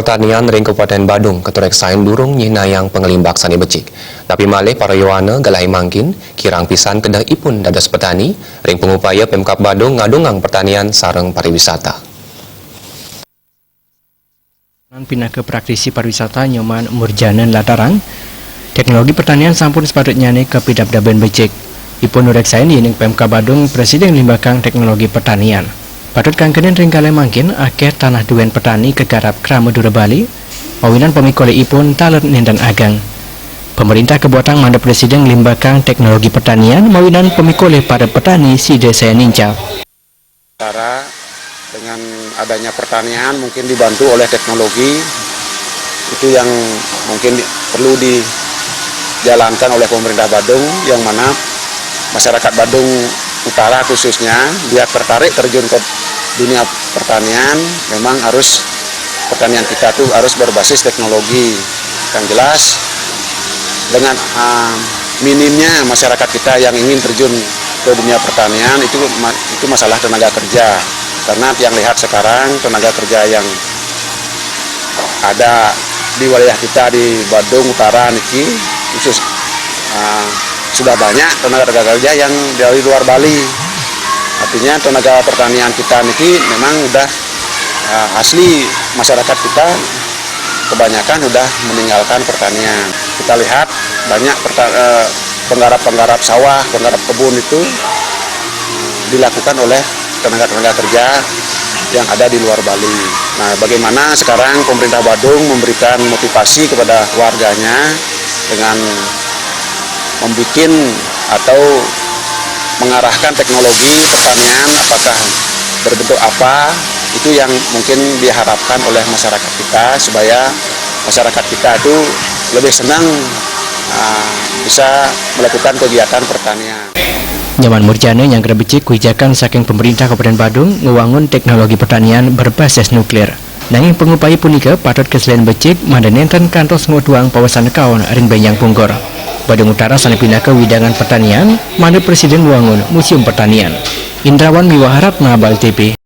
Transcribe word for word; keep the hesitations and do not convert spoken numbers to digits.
Pertanian ring Kabupaten Badung katureksain durung nyihnayang pangelimbak sane becik. Napi malih para yowana galahé mangkin, kirang pisan kedeh ipun dados petani, ring pangupaya Pemkab Badung ngadungang pertanian sareng pariwisata. Pinaka praktisi pariwisata Nyoman Murjana nlatarang, teknologi pertanian sampun sepatutnyane kapidabdaban becik. Ipun nureksain yening Pemkab Badung prasida nglimbakang teknologi pertanian. Patut kangkenin ring galahé mangkin akéh tanah duen petani kagarap krama dura Bali, mawinan pamikolihipun taler nenten ageng. Pamrintah kabuatang mangda prasida nglimbakang teknologi pertanian mawinan pamikolih para petani sida sayan nincap. Sementara dengan adanya pertanian mungkin dibantu oleh teknologi, itu yang mungkin di-, perlu dijalankan oleh pemerintah Badung, yang mana masyarakat Badung Utara khususnya, biar tertarik terjun ke dunia pertanian, memang harus pertanian kita tuh harus berbasis teknologi. Yang jelas, dengan, ah, minimnya masyarakat kita yang ingin terjun ke dunia pertanian, itu ma-, itu masalah tenaga kerja. Karena yang lihat sekarang, tenaga kerja yang ada di wilayah kita di Badung Utara niki, khusus, ah, sudah banyak tenaga kerja yang dari luar Bali. Artinya, tenaga pertanian kita niki memang udah, ah, asli masyarakat kita kebanyakan udah meninggalkan pertanian. Kita lihat banyak perta-, eh, penggarap-penggarap sawah, penggarap kebun itu dilakukan oleh tenaga-tenaga kerja yang ada di luar Bali. Nah, bagaimana sekarang pemerintah Badung memberikan motivasi kepada warganya dengan membuat atau mengarahkan teknologi pertanian, apakah berbentuk apa, itu yang mungkin diharapkan oleh masyarakat kita, supaya masyarakat kita itu lebih senang, ah, bisa melakukan kegiatan pertanian. Nyoman Murjana nyanggra becik kawijakan saking pemerintah Kabupaten Badung ngwangun teknologi pertanian berbasis nuklir. Nanging pangupaya punika patut kasilin becik mangda nenten kantos ngwetuang pawesan kaon ring benjang pungkur. Badung Utara sane pinaka wewidangan pertanian, mangda prasida ngwangun museum pertanian. Indrawan miwah Ratna Bali T V.